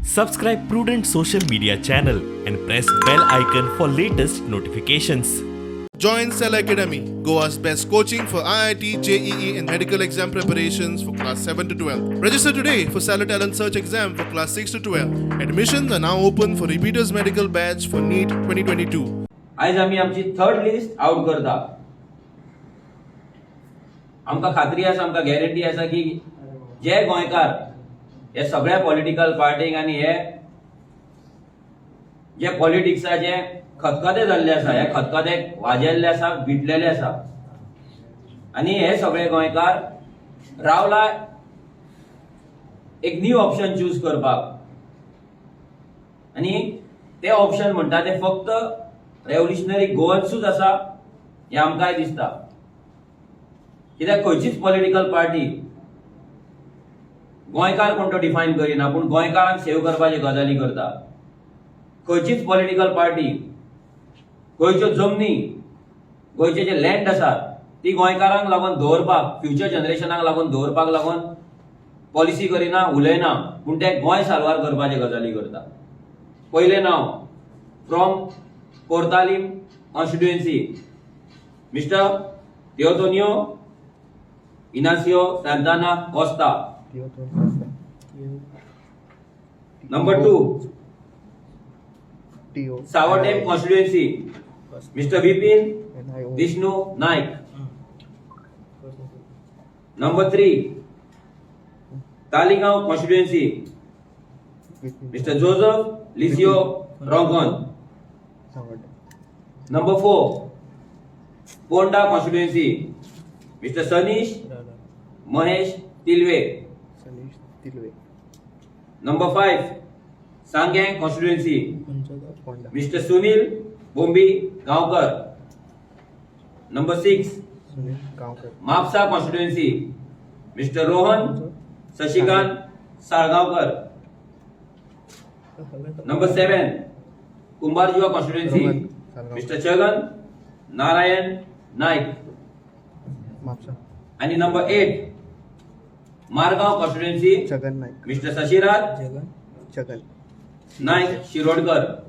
Subscribe Prudent Social Media channel and press bell icon for latest notifications. Join Cell Academy, Goa's best coaching for IIT, JEE, and medical exam preparations for class 7 to 12. Register today for Stellar Talent Search exam for class 6 to 12. Admissions are now open for repeaters medical batch for NEET 2022. आयज आमी आमची third list out करता. आमकां खात्री आसा, आमकां guarantee आसा की जे गोंयकार हे सगळ्या पॉलिटिकल पार्टीक आनी हे जे पॉलिटिक्साचे खतखते जाल्ले आसा, हे खतखते वाजेल्ले आसा, विटलेले आसा आनी हे सगळे गोंयकार रावला एक न्यू ऑप्शन चूज करपाक आनी ते ऑप्शन म्हणटा ते फक्त रेव्होल्युशनरी गोवन्सूच आसा हें आमकांय दिसता. कित्याक खंयचीच पॉलिटिकल पार्टी गोंयकार कोण तो डिफायन करिना, पूण गोंयकारांक सेव करपाची गजाली करता. खंयचीच पॉलिटिकल पार्टी गोंयच्यो जमनी, गोंयचे जे लँड आसा ती गोंयकारांक लागून दवरपाक, फ्युचर जनरेशनाक लागून दवरपाक लागून पॉलिसी करिना, उलयना, पूण ते गोंय साल्वार करपाचे गजाली करता. पयलें नांव, from Cortalim constituency, Mister Teotonio Inacio Santana Costa. Number two, Savordem constituency, Mister Vipin Vishnu Naik. Number 3, Taleigao constituency, Mister Joseph Lisio Roncon. Number 4, Ponda constituency, Mister Sanish Mahesh Tilve. Number 5, Sanguem constituency, Mister Sunil Bombi Gaonkar. Number 6, Mapusa constituency, Mister Rohan Shashikant Salgaonkar. Number 7, Cumbarjua constituency, Mister Chhagan Narayan Naik. आणि number 8, Margao constituency, Chhagan Naik. Mister Shashiraj Chhagan Naik Shirodkar.